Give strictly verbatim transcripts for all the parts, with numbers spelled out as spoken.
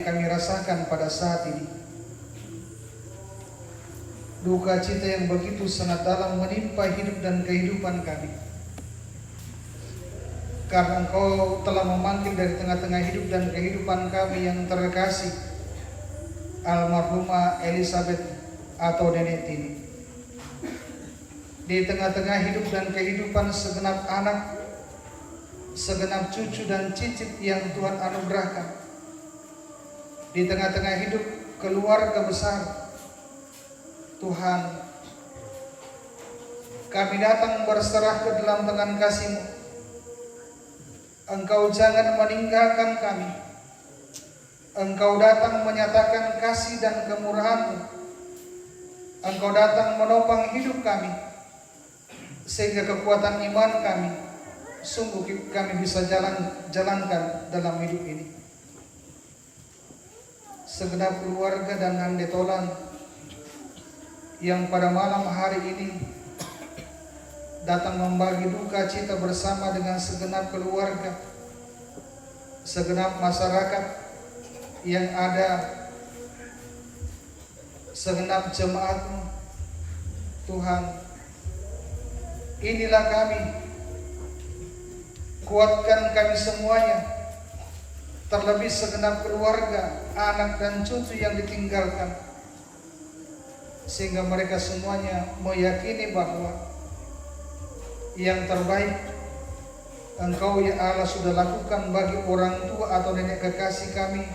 kami rasakan pada saat ini. Duka cita yang begitu sangat dalam menimpa hidup dan kehidupan kami. Karena Engkau telah memanggil dari tengah-tengah hidup dan kehidupan kami yang terkasih, almarhumah Elizabeth atau Nenek Tini. Di tengah-tengah hidup dan kehidupan segenap anak, segenap cucu dan cicit yang Tuhan anugerahkan, di tengah-tengah hidup keluarga besar, Tuhan, kami datang berserah ke dalam tangan kasih-Mu. Engkau jangan meninggalkan kami. Engkau datang menyatakan kasih dan kemurahan-Mu. Engkau datang menopang hidup kami, sehingga kekuatan iman kami sungguh ki-, kami bisa jalan, jalankan dalam hidup ini. Segenap keluarga dan hande tolan yang pada malam hari ini datang membagi duka cita bersama dengan segenap keluarga, segenap masyarakat yang ada, segenap jemaat-Mu, Tuhan. Inilah kami, kuatkan kami semuanya, terlebih segenap keluarga, anak dan cucu yang ditinggalkan, sehingga mereka semuanya meyakini bahwa yang terbaik Engkau, ya Allah, sudah lakukan bagi orang tua atau nenek kekasih kami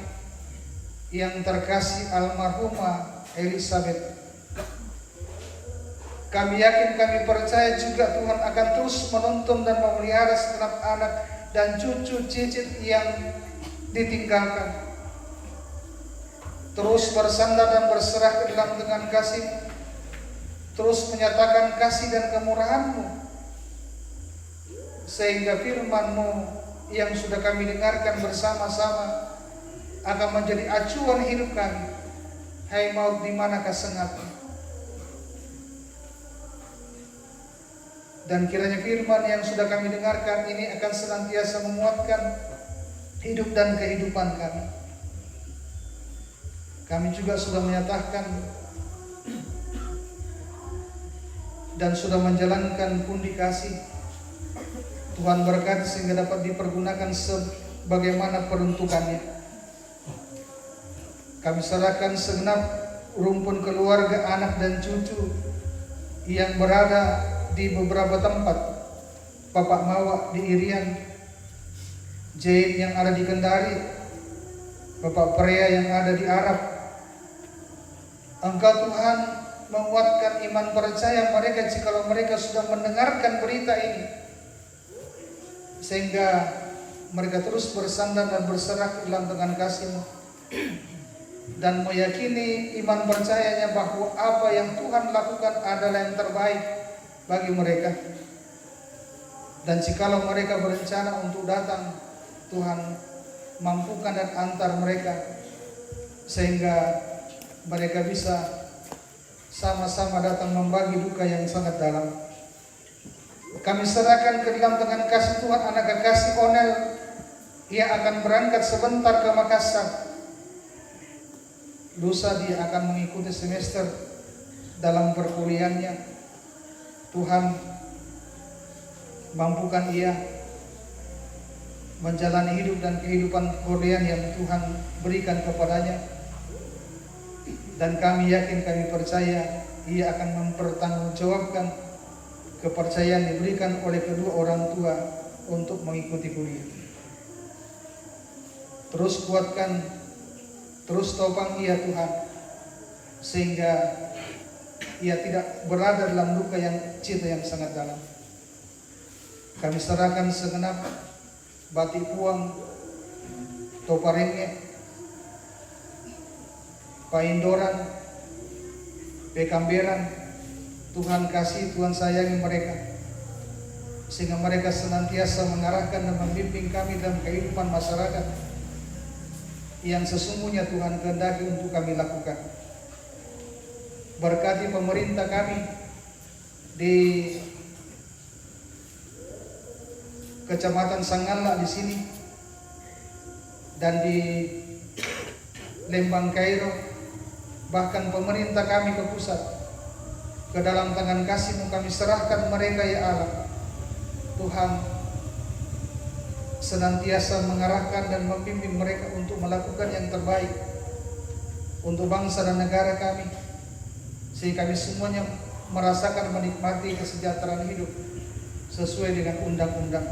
yang terkasih, almarhumah Elizabeth. Kami yakin, kami percaya juga Tuhan akan terus menuntun dan memelihara segenap anak dan cucu cicit yang ditinggalkan. Terus bersandar dan berserah ke dalam tangan kasih, terus menyatakan kasih dan kemurahan-Mu, sehingga firman-Mu yang sudah kami dengarkan bersama-sama akan menjadi acuan hidup kami. Hai maut, di manakah sengatan? Dan kiranya firman yang sudah kami dengarkan ini akan senantiasa menguatkan hidup dan kehidupan kami. Kami juga sudah menyatakan dan sudah menjalankan pundi kasih. Tuhan berkati sehingga dapat dipergunakan sebagaimana peruntukannya. Kami serahkan segenap rumpun keluarga, anak dan cucu yang berada di beberapa tempat. Bapak Mawak di Irian, Jane yang ada di Kendari, Bapak Prea yang ada di Arab. Engkau, Tuhan, menguatkan iman percaya mereka jikalau mereka sudah mendengarkan berita ini, sehingga mereka terus bersandar dan berserah ke dalam tangan kasih-Mu dan meyakini iman percayanya bahwa apa yang Tuhan lakukan adalah yang terbaik bagi mereka. Dan jikalau mereka berencana untuk datang, Tuhan, mampukan dan antar mereka, sehingga mereka bisa sama-sama datang membagi duka yang sangat dalam. Kami serahkan ke dalam tangan kasih Tuhan anak kekasih Onel. Ia akan berangkat sebentar ke Makassar. Lusa dia akan mengikuti semester dalam perkuliahannya. Tuhan, mampukan ia menjalani hidup dan kehidupan perkuliahan yang Tuhan berikan kepadanya. Dan kami yakin, kami percaya ia akan mempertanggungjawabkan kepercayaan diberikan oleh kedua orang tua untuk mengikuti kuliah. Terus kuatkan, terus topang ia, Tuhan, sehingga ia tidak berada dalam duka yang cita yang sangat dalam. Kami serahkan segenap Batik Puang, Toparenge, Paindoran, Pekamberan. Tuhan kasih, Tuhan sayangi mereka, sehingga mereka senantiasa mengarahkan dan membimbing kami dalam kehidupan masyarakat yang sesungguhnya Tuhan kehendaki untuk kami lakukan. Berkati pemerintah kami di Kecamatan Sangalla di sini dan di Lembang Kairo, bahkan pemerintah kami ke pusat. Ke dalam tangan kasih-Mu kami serahkan mereka, ya Allah. Tuhan, senantiasa mengarahkan dan membimbing mereka untuk melakukan yang terbaik untuk bangsa dan negara kami, sehingga kami semuanya merasakan menikmati kesejahteraan hidup sesuai dengan undang-undang.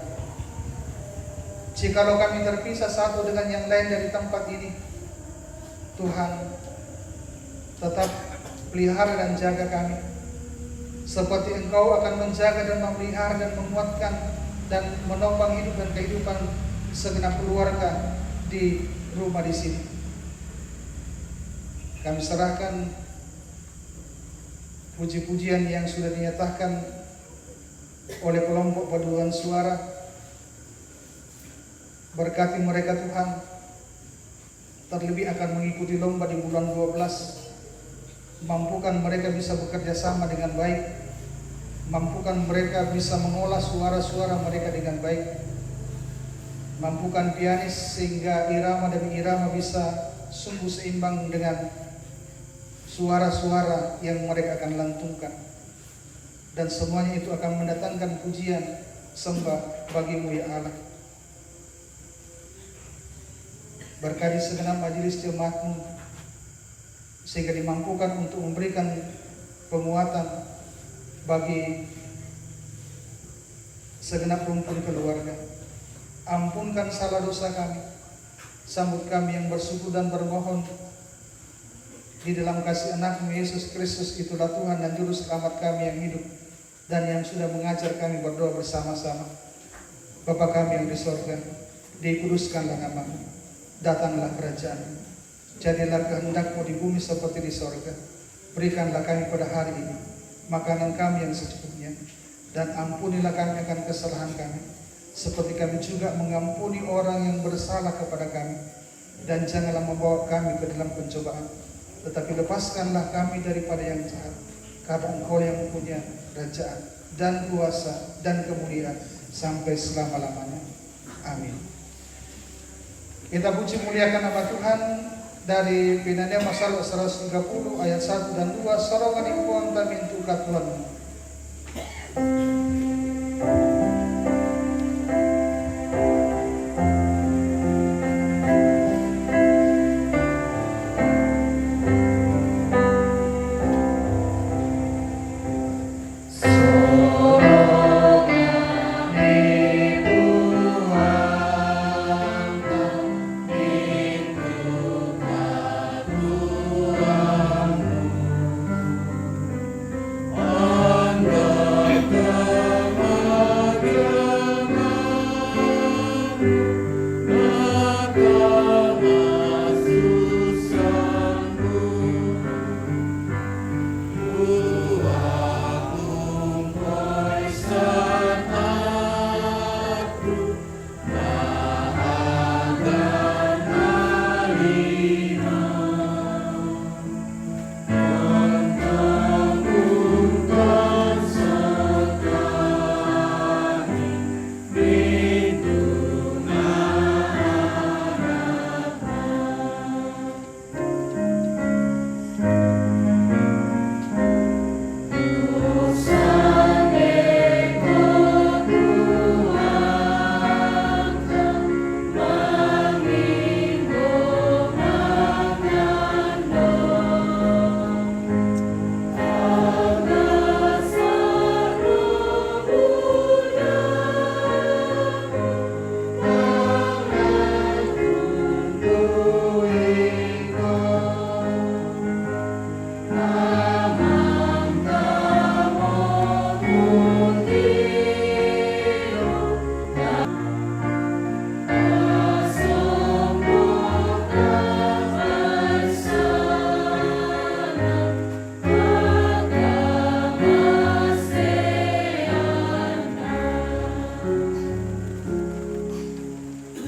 Jikalau kami terpisah satu dengan yang lain dari tempat ini, Tuhan, tetap pelihara dan jaga kami, seperti Engkau akan menjaga dan memelihara dan menguatkan dan menopang hidup dan kehidupan segenap keluarga di rumah di sini. Kami serahkan puji-pujian yang sudah dinyatakan oleh kelompok paduan suara. Berkati mereka, Tuhan, terlebih akan mengikuti lomba di bulan dua belas. Mampukan mereka bisa bekerja sama dengan baik. Mampukan mereka bisa mengolah suara-suara mereka dengan baik. Mampukan pianis sehingga irama demi irama bisa sungguh seimbang dengan suara-suara yang mereka akan lantungkan. Dan semuanya itu akan mendatangkan pujian sembah bagi-Mu, ya Allah. Berkati segenap majelis jemaat-Mu, sehingga dimampukan untuk memberikan penguatan bagi segenap rumpun keluarga. Ampunkan salah dosa kami, sambut kami yang bersyukur dan bermohon di dalam kasih Anak-Mu Yesus Kristus, itulah Tuhan dan Juru Selamat kami yang hidup dan yang sudah mengajar kami berdoa bersama-sama. Bapa kami yang di sorga, dikuduskanlah nama-Mu. Datanglah kerajaan-Mu. Jadilah kehendak-Mu di bumi seperti di sorga. Berikanlah kami pada hari ini makanan kami yang secukupnya, dan ampunilah kami akan kesalahan kami, seperti kami juga mengampuni orang yang bersalah kepada kami. Dan janganlah membawa kami ke dalam pencobaan, tetapi lepaskanlah kami daripada yang jahat. Karena Engkau yang mempunyai kerajaan dan kuasa dan kemuliaan sampai selama-lamanya. Amin. Kita puji muliakan nama Tuhan dari Pinania Masalok seratus tiga puluh ayat satu dan dua, Sorongan impuan tamintu katuan.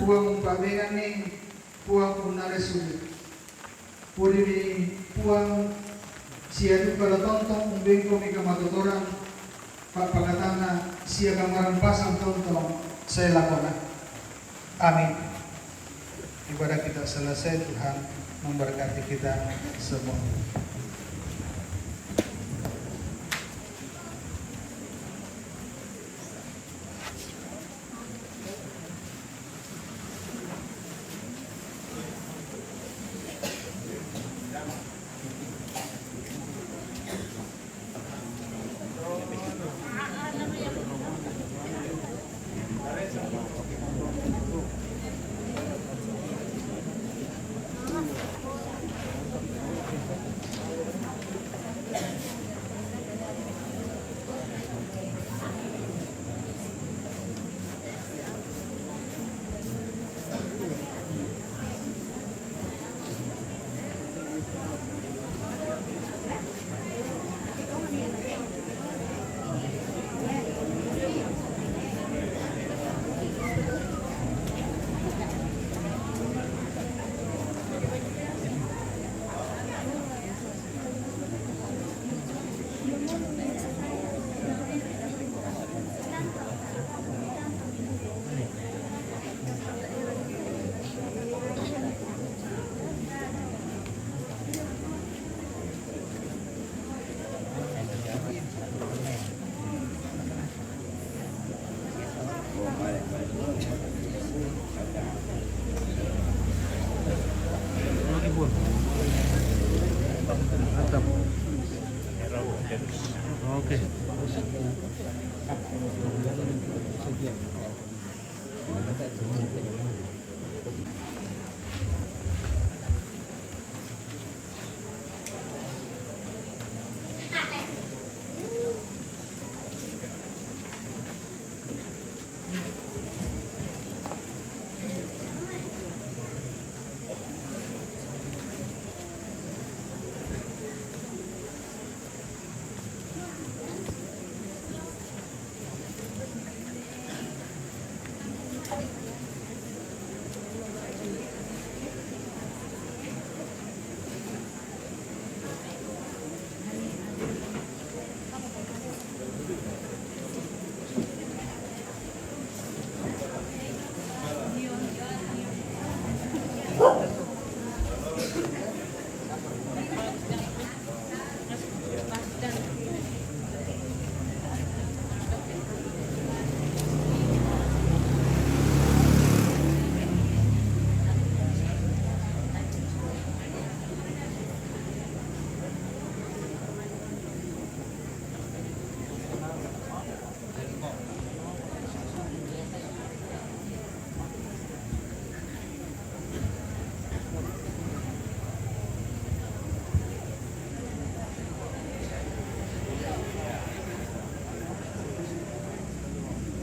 Puang pamengan ni, Puang unnalai suli. Pudi ni Puang sia duka la tontong umbengko mi kamatotoran, pappagatana sia kamarampasang tontong sai lakona. Amin. Ibadah kita selesai, Tuhan memberkati kita semua. Mantap. Oke.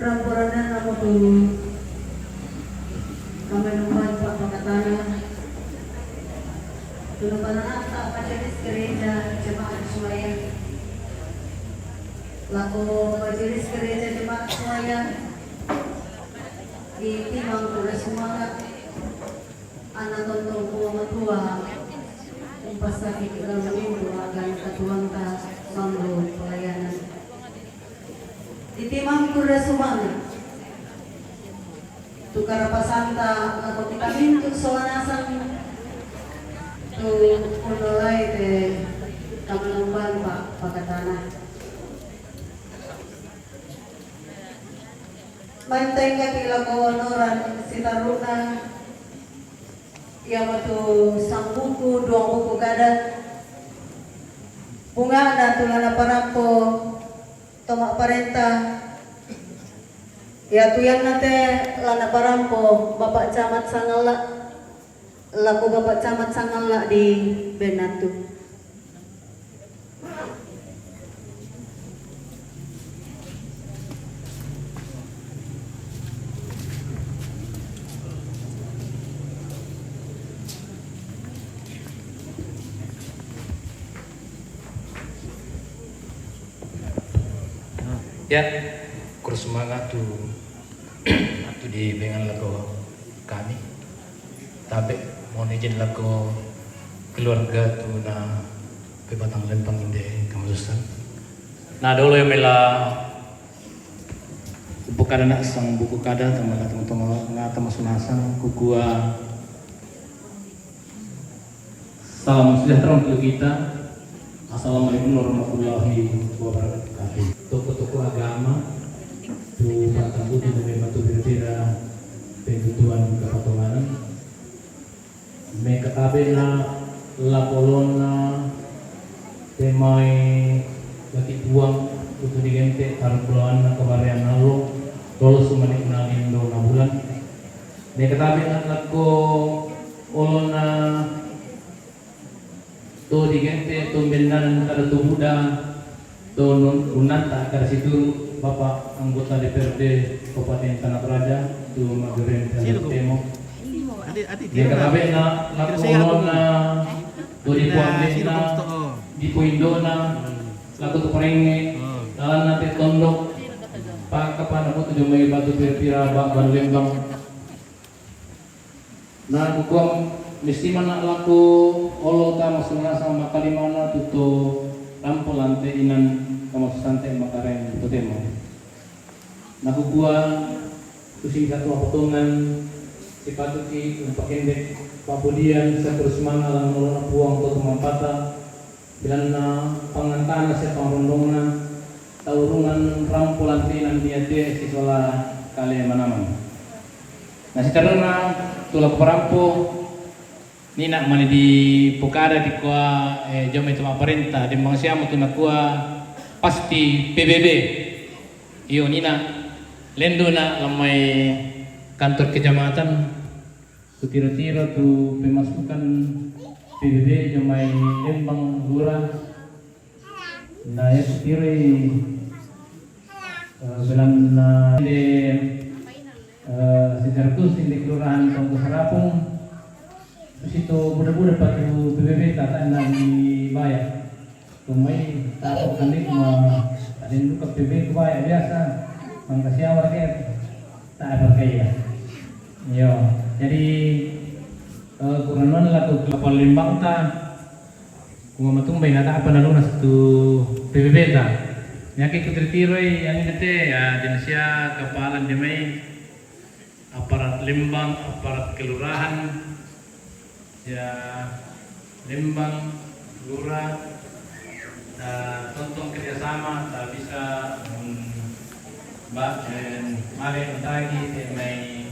Ramporanan namo tu kami numpan pa pakatana. Tunupanan ta majelis gereja jemaat sembahyang. Lako majelis gereja jemaat sembahyang. Di timang kuda sumanga. Anak tonton kuwa matua, umpasakit lalu minggu akan katuangka mambo pelayanan. Di timang kuda sumanga. Tu karapasanta lako kita mintu soanasan tu unolai te kamanumban pa pakatana. Mantengga ti lako onoran sitaruna. Ia matu sangbuku, duang buku kada. Bungana tu la naparampo toma parenta. Ia tu ianna te la naparampo Bapak Camat Sangalla. Lako Bapak Camat Sangalla di Benatu. Ya, kurus semangat tu. Atu di bengan lako kami. Tabe mohon izin lako keluarga tu na pebatang lempang inde kami susah. Na dolo ya mela buku kada na sang buku kada tama tama tama tama sunasang kukua Salam sejahtera untuk kita. Assalamualaikum warahmatullahi wabarakatuh. Tokoh-tokoh agama, tu patang buti na memang tu bira-bira pentutuan kapatonganan. Me katabe na lakolona temai laki puang, tutu digente arbulan na kabarian nalo, lolos sumani na lindo na bulan. Me katabe na lako olona to digente to bendan kada tubuda to nun-, nunanta kada situru Bapak anggota D P R D Kabupaten Tanah Toraja tu mageren temo. Adi, adi, dia katabe na lako olona to di puandena, di puindona, lako to parenge, dalan na te tondok, pakapana mo tu jomai batu pira-pira ba-, ban lembang. Na kukuam mesti mana lako olo ta masunasa makalimana tuto rampo lante inan kamasusante makaren totemo. Na kukua tusing satu apotongan sipatuki umpakendek papudian sakurus mana lang nolona puang to tumampata. Bilanna pangantana sia pangrondongna taurungan rampo lantinan diate sisola kale manaman. Na sitaruna tula parampo nina mani di pokada di kua, eh, jomai tuma parenta di mangsiamu tu nakua pasti P B B. Iyo nina lenduna lamai kantor kecamatan. Kutiro-tiro tu pemasukan P B B jomai lembang lura. Na ya kutiro i, eh, belan na de, eh, sejarah tu sinde kelurahan Tongko Sarapung. Terus itu buda-buda patu P B B tata na dibayar. Tumai tako kami kuma aden duka P B B ku baya biasa. Mangkasiawa ke tak ada berkaya. Yo, jadi, eh, kuranuan laku kapal limbang ta kuma matumbai nata apa naluna satu P B B ta. Nyaki kutiritiroi ani dete ya dinsia kapalan demai aparat lembang, aparat kelurahan, ya lembang, lura, ta tontong kerjasama ta bisa, mm, ba, eh, mare mentagi te mai,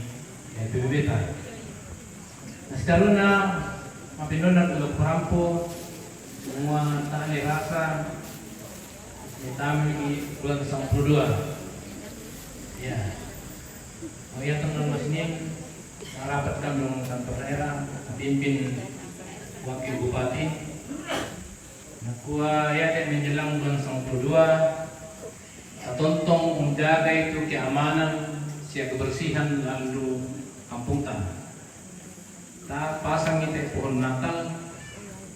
eh, P B B ta. Nah, sekaruna mapinona kulo perampo semua tane rasa ditami di bulan sepuluh dua. Ya. Oh ya, teman-teman sini rapat kami dengan kantor daerah, pimpin wakil bupati. Nakua ya, menjelang bulan sepuluh dua, tatontong menjaga itu keamanan, sia kebersihan lalu kampung ta. Ta pasang ite pohon Natal,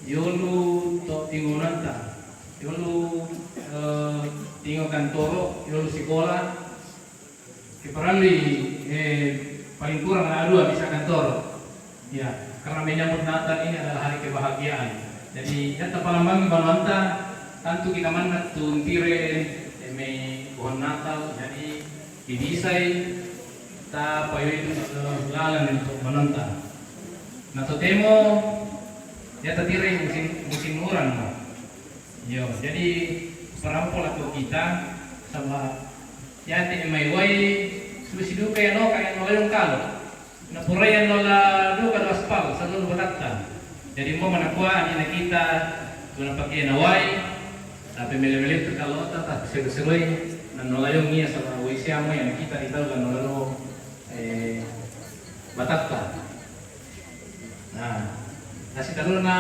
yolu to tingonanta, yolu, eh, tingo kantoro, yolu sikola, Kiparalli, eh, paling kurang ada dua bisa kantor. Ya, karena menyambut Natal ini adalah hari kebahagiaan. Jadi, ya, tapalambangi banuanta, tantu kita manna tuntire, eh, mai pohon Natal, jadi, dibisai, ta payo itu, eh, lalan untuk banuanta. Nah, totemo, ya, tatire musim, musim orang, no. Yo, jadi, parampo lako kita, sama Yate mai wai, susi duka ya noka ya nola yong kalo. Na pura ya nola duka do aspal, sa nola batatta. Jadi mo manakua, ani na kita, tuna pake na wai, tapi mele-mele tu kalo ta, tapi seru-serui, na nola yong iya sama wai siamo ya na kita di tau kan nola do, eh, batatta. Nah, nasi taluna,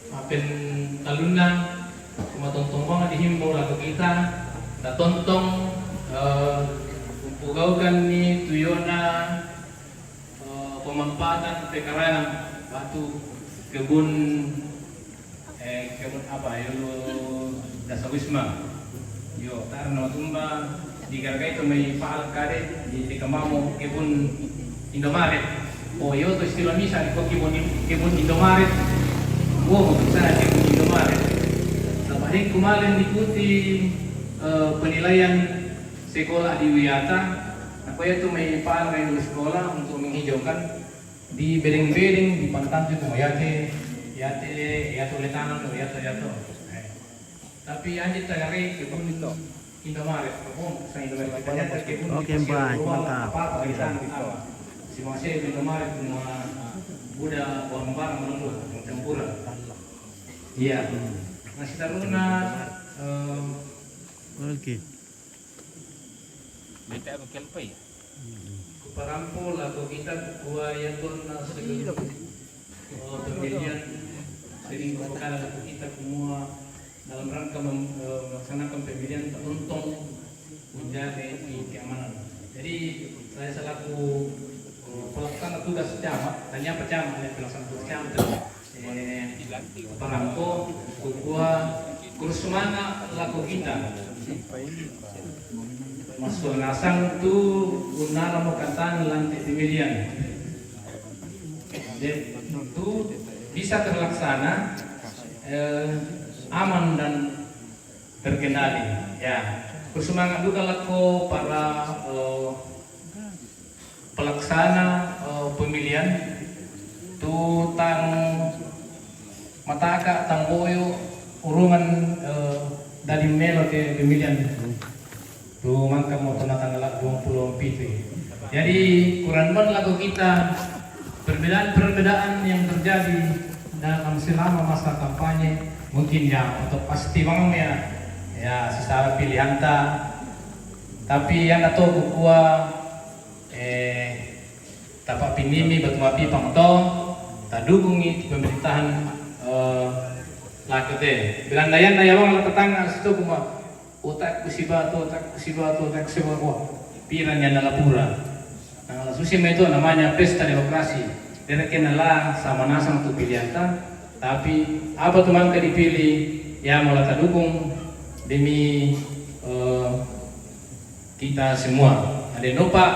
Mapen talunna, kuma tontong banga dihimbau lako kita, tatontong, eh, umpugaukan ni tuyona, eh, pemanfaatan pekarangan batu kebun, eh, kebun apa, yolo, Dasawisma. Yo, tar na matumba, di garagai tu mai pahal kade, di, di kamamu kebun Indomaret. Oh, iyo tu istilah misa di kebun, kebun Indomaret. Oh, mau sana kebun Indomaret. Sabahing kemarin diikuti, eh, penilaian sekolah di Wiata. Apa ya tu mai pahal dari sekolah untuk menghijaukan di bedeng-bedeng di pantan tu mayate. Yatile, yato le tangan, yato, yato. Eh. Tapi andi tagare kebun Indomaret, kebun, sa Indomaret. Ternyata kebun. Oke, Pak, mantap. Apa, apa di sana, apa. Si masih Indomaret, semua Buda, barang-barang, menunggu, tempura. Iya. Masih taruna, eh, Oke. Bete aku kelpai. Kuparampo lako kita kua ya tuan na sebelum, eh, pemilihan sering kepala lako kita semua dalam rangka mem-, eh, melaksanakan pemilihan teruntung menjaga di keamanan. Jadi saya selaku, eh, pelaksana tugas camat, tanya apa camat, pelaksana tugas camat. Eh, parangko, kukua, kurus semangat lako kita. Masuk nasang tu unara mo katan lantai pemilihan. Jadi, tu bisa terlaksana, eh, aman dan terkendali. Ya, kurus semangat juga lako para, eh, pelaksana, eh, pemilihan tu tang mataka tang boyo urungan, eh, dari melo ke pemilihan tu mangka mo tuna tanggal dua puluh pitu. Jadi kurang pun lako kita perbedaan-perbedaan yang terjadi dalam selama masa kampanye mungkin ya untuk pasti bang ya, ya secara pilihan ta, tapi yang atau kukua eh, tapa pinimi batu mapi pang to, tadukungi pemerintahan, eh, lako te. Bilang dayan na yawang la tetangga situ kuma, otak ku si batu, otak ku si batu, otak ku si batu. Piran yang nalapura. Nah, susi itu namanya pesta demokrasi. Dere kena la sama nasang tu pilihan ta, tapi apa tu mangka dipilih, ya mau la tadukung demi, eh, kita semua. Ade nopa,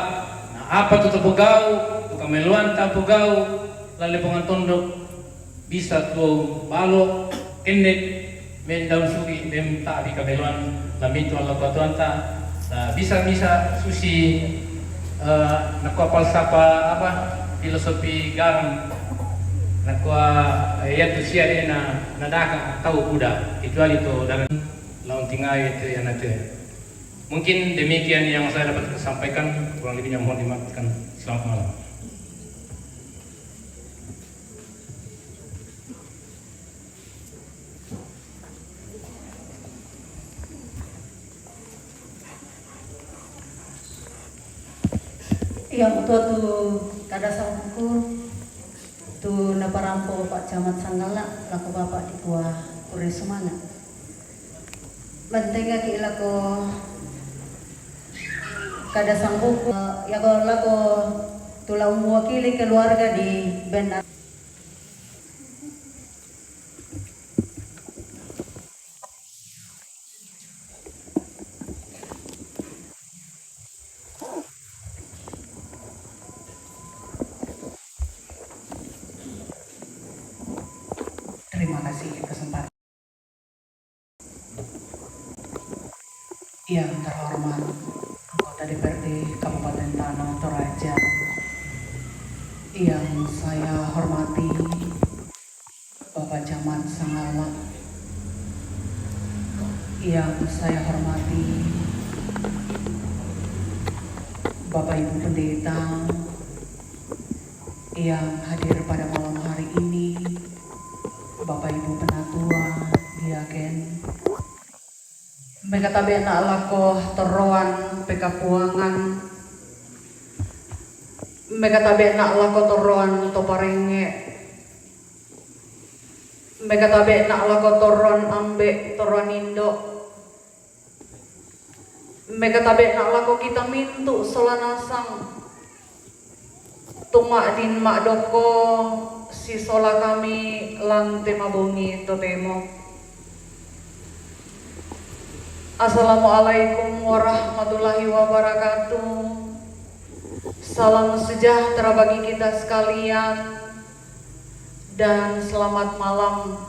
na apa tu tapogau, tu kameloan tapogau, lalle pongan tondok, bisa tu balo, kendek, men daun sugi, men tabi kameloan, lamitu Allah kuatuanta, na bisa, bisa susi, eh, nakua falsafah apa, filosofi garam, nakua, eh, ya tu sia dena, nadaka tau kuda, kecuali tu dalam laun tingai tu yang nanti. Mungkin demikian yang saya dapat sampaikan, kurang lebihnya mohon dimaafkan. Selamat malam. Iya, mutua tu kada sangkuku tu naparampo Pak Camat Sanggala, lako Bapak di kua kure sumanga. Mantenga ki lako kada sanggup, eh, ya ko lako tula mewakili keluarga di benda. Terima kasih kesempatan. Yang terhormat anggota D P R D Kabupaten Tanah Toraja, yang saya hormati Bapak Camat Sangala, yang saya hormati Bapak Ibu Pendeta yang hadir pada malam hari ini, Bapak Ibu Penatua, Diaken, mekatabe na lako toroan pekapuangan, mekatabe na lako toroan toparenge, mekatabe na lako toroan ambe, toroan indo, mekatabe na lako kita mintu sola nasang. Tumadin madoko sisola kami lante mabongi totemo. Assalamualaikum warahmatullahi wabarakatuh. Salam sejahtera bagi kita sekalian dan selamat malam.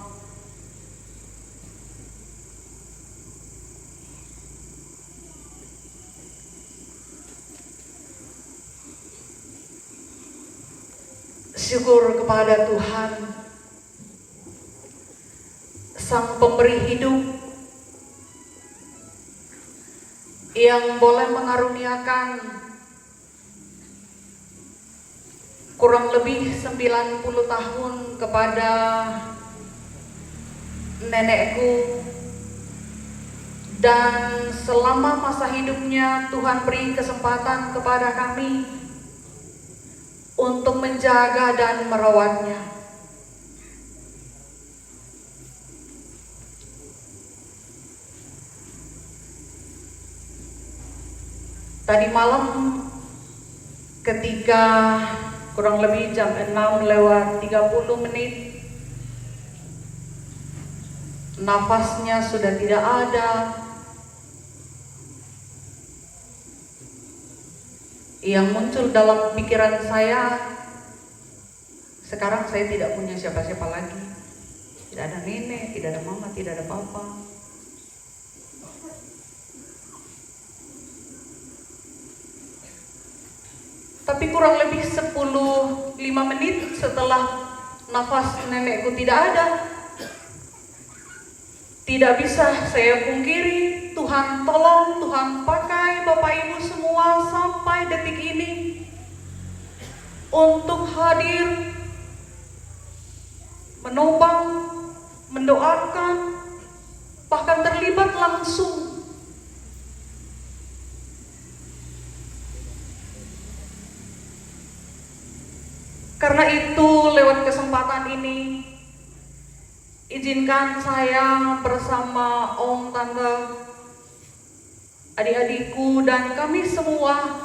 Syukur kepada Tuhan, Sang Pemberi Hidup yang boleh mengaruniakan kurang lebih sembilan puluh tahun kepada nenekku, dan selama masa hidupnya Tuhan beri kesempatan kepada kami untuk menjaga dan merawatnya. Tadi malam, ketika kurang lebih jam enam lewat tiga puluh menit, nafasnya sudah tidak ada. Yang muncul dalam pikiran saya, sekarang saya tidak punya siapa-siapa lagi. Tidak ada nenek, tidak ada mama, tidak ada papa. Tapi kurang lebih sepuluh lima menit setelah nafas nenekku tidak ada, tidak bisa saya pungkiri, Tuhan tolong, Tuhan pakai Bapak Ibu semua sampai detik ini untuk hadir, menopang, mendoakan, bahkan terlibat langsung. Karena itu, lewat kesempatan ini, izinkan saya bersama om, tante, adik-adikku, dan kami semua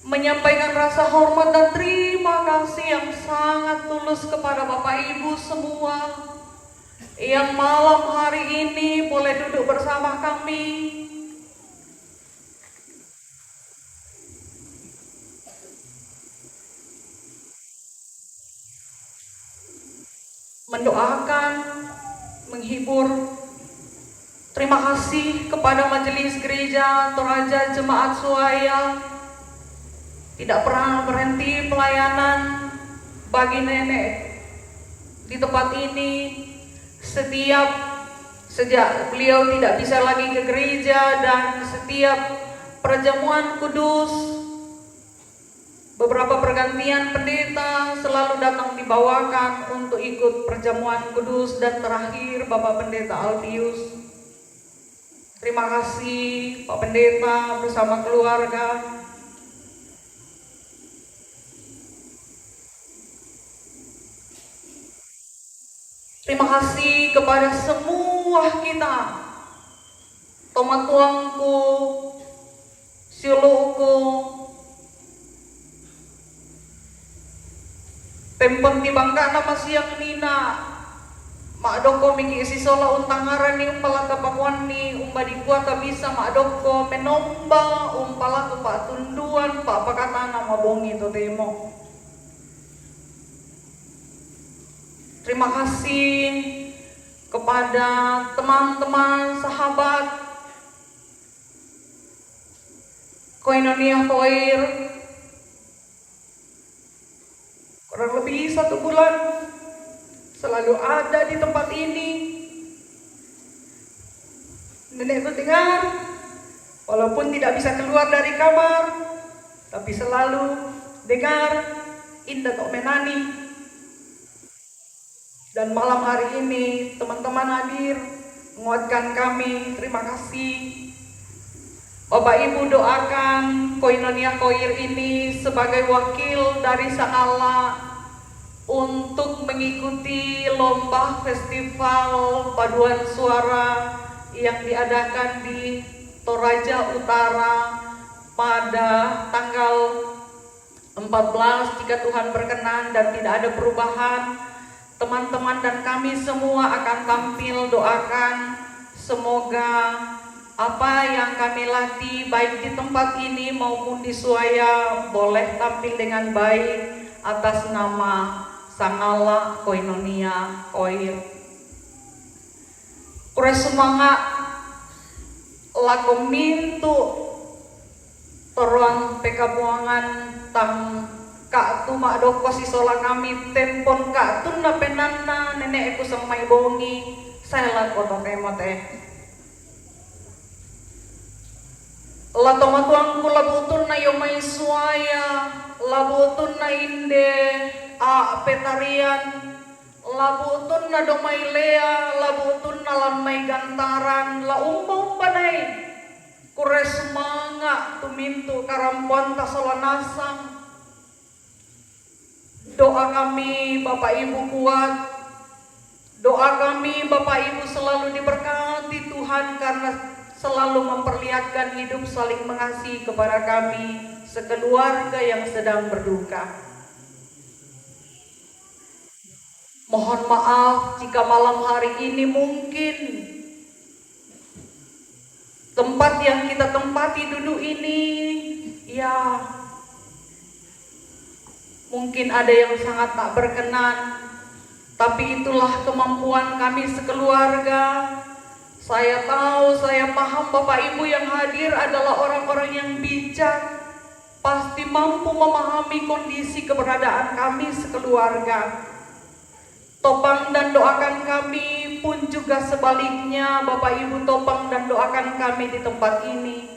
menyampaikan rasa hormat dan terima kasih yang sangat tulus kepada Bapak Ibu semua yang malam hari ini boleh duduk bersama kami, mendoakan, menghibur. Terima kasih kepada Majelis Gereja Toraja Jemaat Suaya, tidak pernah berhenti pelayanan bagi nenek di tempat ini. Setiap, sejak beliau tidak bisa lagi ke gereja, dan setiap perjamuan kudus, beberapa pergantian pendeta selalu datang dibawakan untuk ikut perjamuan kudus, dan terakhir Bapak Pendeta Albius. Terima kasih Pak Pendeta bersama keluarga. Terima kasih kepada semua kita, tomatuangku, siulu'ku, pempenti bangkana masiang nina, ma'dokko miki' sisola' untangngarani umpala tapakuanni umba dikua tabisa ma'dokko menomba umpalaku pa'tunduan pa'pakatana mabongi totemo. Terima kasih kepada teman-teman sahabat Koinonia Koir, kurang lebih satu bulan selalu ada di tempat ini. Nenekku dengar, walaupun tidak bisa keluar dari kamar, tapi selalu dengar inda to' menani. Dan malam hari ini, teman-teman hadir, menguatkan kami. Terima kasih. Bapak Ibu doakan Koinonia Koir ini sebagai wakil dari Sangalla untuk mengikuti lomba festival paduan suara yang diadakan di Toraja Utara pada tanggal empat belas, jika Tuhan berkenan dan tidak ada perubahan, teman-teman dan kami semua akan tampil. Doakan semoga apa yang kami latih, baik di tempat ini maupun di suaya, boleh tampil dengan baik atas nama Sangalla Koinonia Koir. Kure sumanga' lako mintu' toroang pekabuangan tang Ka' tu ma'dokko si sola kami, tempon ka' tunna penanna nene'ku semmai bongi, sae lako totemo te. La tomatuangku, la bu'tunna io mai suaya, la bu'tunna inde a' petarian, la bu'tunna domai lea, la bu'tunna lammai gantaran, la umba-umbanai. Kurre sumanga' tu mintu' karampoanta sola nasang. Doa kami, Bapak Ibu, kuat. Doa kami, Bapak Ibu, selalu diberkati Tuhan karena selalu memperlihatkan hidup saling mengasihi kepada kami sekeluarga yang sedang berduka. Mohon maaf jika malam hari ini mungkin tempat yang kita tempati duduk ini, ya, mungkin ada yang sangat tak berkenan, tapi itulah kemampuan kami sekeluarga. Saya tahu, saya paham Bapak Ibu yang hadir adalah orang-orang yang bijak, pasti mampu memahami kondisi keberadaan kami sekeluarga. Topang dan doakan kami pun juga sebaliknya, Bapak Ibu, topang dan doakan kami di tempat ini.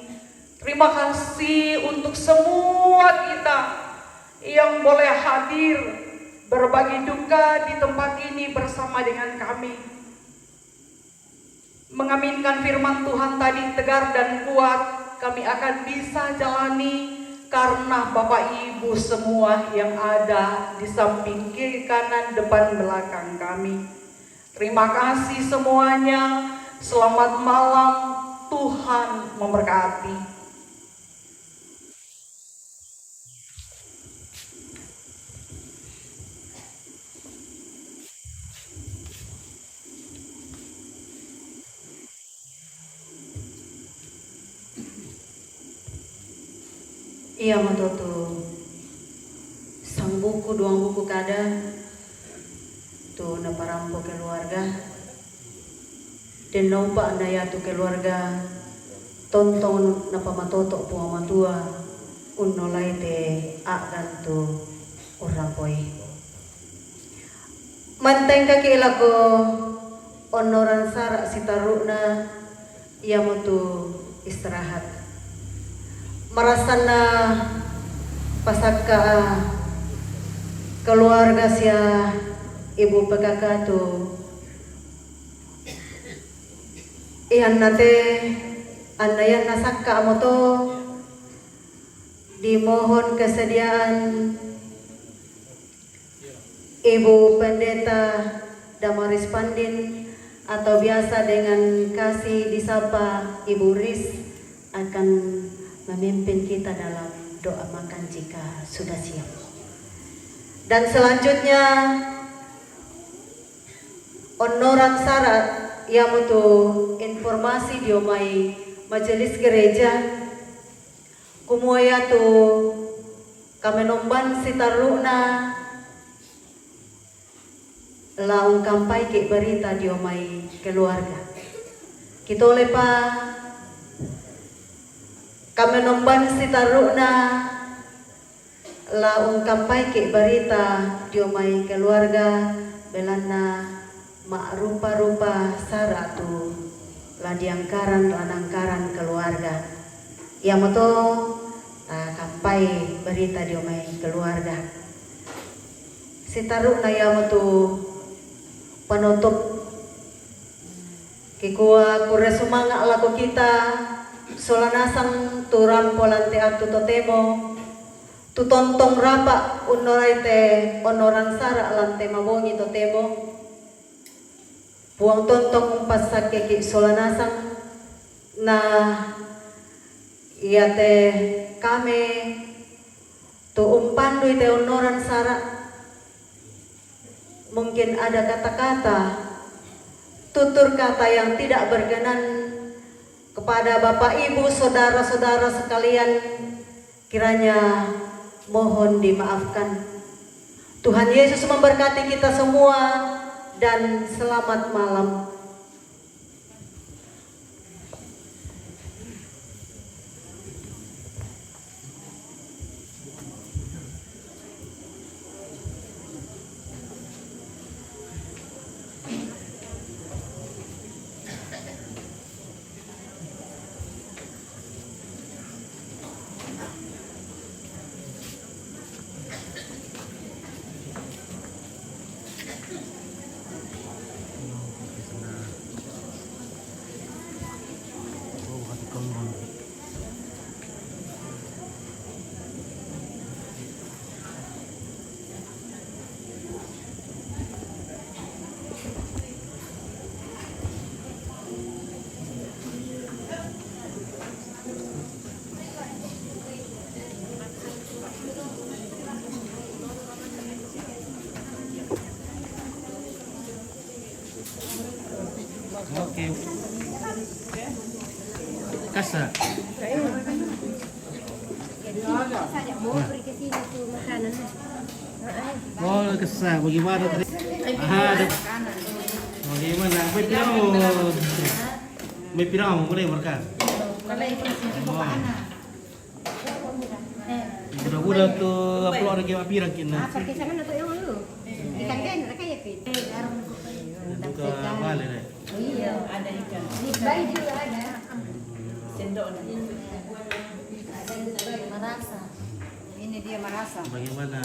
Terima kasih untuk semua kita yang boleh hadir berbagi duka di tempat ini bersama dengan kami. Mengaminkan firman Tuhan tadi tegar dan kuat, kami akan bisa jalani karena Bapak Ibu semua yang ada di samping kiri kanan depan belakang kami. Terima kasih semuanya. Selamat malam. Tuhan memberkati. Iamo to tu sangbuku duang buku kada tu naparampo keluarga. Den naupa' na iatu keluarga tontong napamatoto' Puang Matua unnolai te a'gan tu urrampoi. Mantengkaki' lako onnoran sara' sitarru'na, iamotu istirahat. Marassanna pasakka'a keluarga sia Ibu P K K tu ianna te, anna ianna sakka'mo to, dimohon kesediaan Ibu Pendeta Damaris Pandin atau biasa dengan kasih disapa Ibu Ris akan memimpin kita dalam doa makan jika sudah siap. Dan selanjutnya, onnoran sara' iamotu informasi dio mai majelis gereja, kumua iatu kamenomban sitarru'na la ungkampaiki' barita dio mai keluarga. Kitolepa kamenomban sitarru'na la ungkampaiki' barita dio mai keluarga, belanna ma'rupa-rupa sara' tu la diangkaran, la nangkaran keluarga. Iamoto takampai barita dio mai keluarga. Sitarru'na iamotu panutup. Kikua kurre sumanga' lako kita, sola nasang tu rampo lan te attu totemo, tu tontong rapa' unnorai te onnoran sara' lan te mabongi totemo. Puang tontong umpassakkeki' sola nasang, na iate kame tu umpandui te onnoran sara'. Mungkin ada kata-kata, tutur kata yang tidak berkenan kepada Bapak, Ibu, saudara-saudara sekalian, kiranya mohon dimaafkan. Tuhan Yesus memberkati kita semua dan selamat malam. Oke. Kasa. Saya mau pergi ke sini tuh makanan. Oh, kasa. Bagaimana tadi? Ah, ada. Bagaimana? May piraw. May piraw. Mulai mereka. Kalau itu sih. Budak-budak tu upload lagi mapi rakin na. Ah, pakai sana tu yang lu. Ikan kan, rakan ya, Pit? Buka balik deh. Iya, ada ikan. Di bayi juga ada. Sendok dah. Marasa. Ini dia marasa. Bagaimana?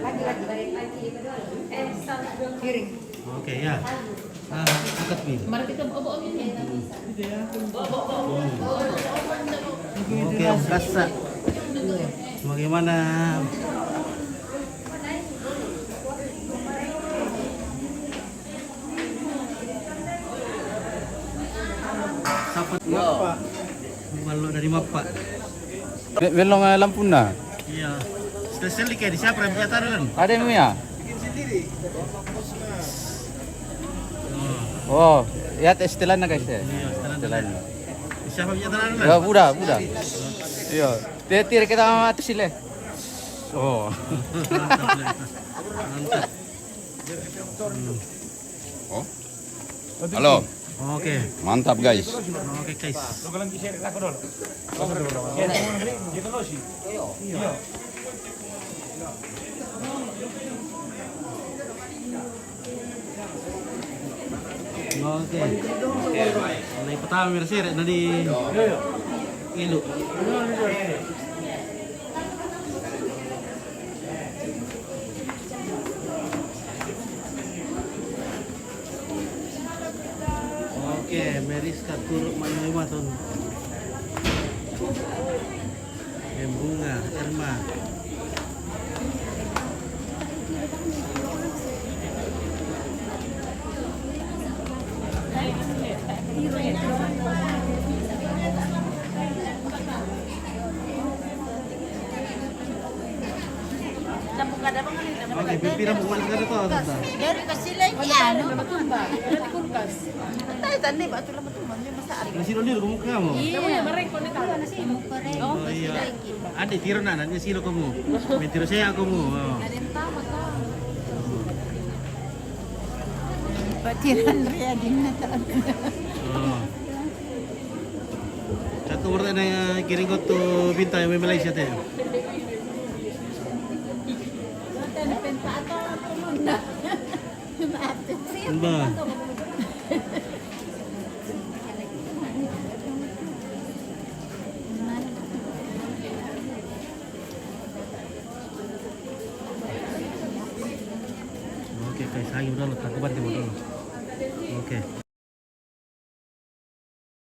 Lagi, lagi. Piring. Oke, ya. Ah, angkat, Pi. Mari kita bawa ini. Oke, Om Kasa. Bagaimana? Siapa? Yo. Malu dari Mapa. Be-, belong, eh, lampu na. Iya. Spesial di kayak di siapa yang punya taruh kan? Ada yang punya? Oh. Oh, ya, tes setelan na, guys, ya. Iya, setelan na. Setelan na. Siapa punya taruh kan? Ya, budak, budak. Iya. Dia, dia kita sama atas sini. Oh. Mantap. Mantap. Oh. Halo. Oke. Mantap, guys. Oke, guys. Oke. Oke, baik. Mulai pertama, mirsa, dari Ilu. Oke, Meriska turut main lima ton. Bunga, Irma. Oke, pipira mo kumain ka na to, tata? Dari Kasilan, ya, ano? Tayo, tanda ba? Ito lang ito, mami, masa ari. Nasilo dito, kumukuha mo? Iya. Oh, iya. Ade, tiro na, na, nasilo ko mo. May tiro siya ako mo. Oh. Patiran ria din na talaga. Oh. Satu orang na kiring ko to Bintan, may Malaysia te. Ba? Oke, guys, lagi udah lo, takuban dia udah lo. Oke.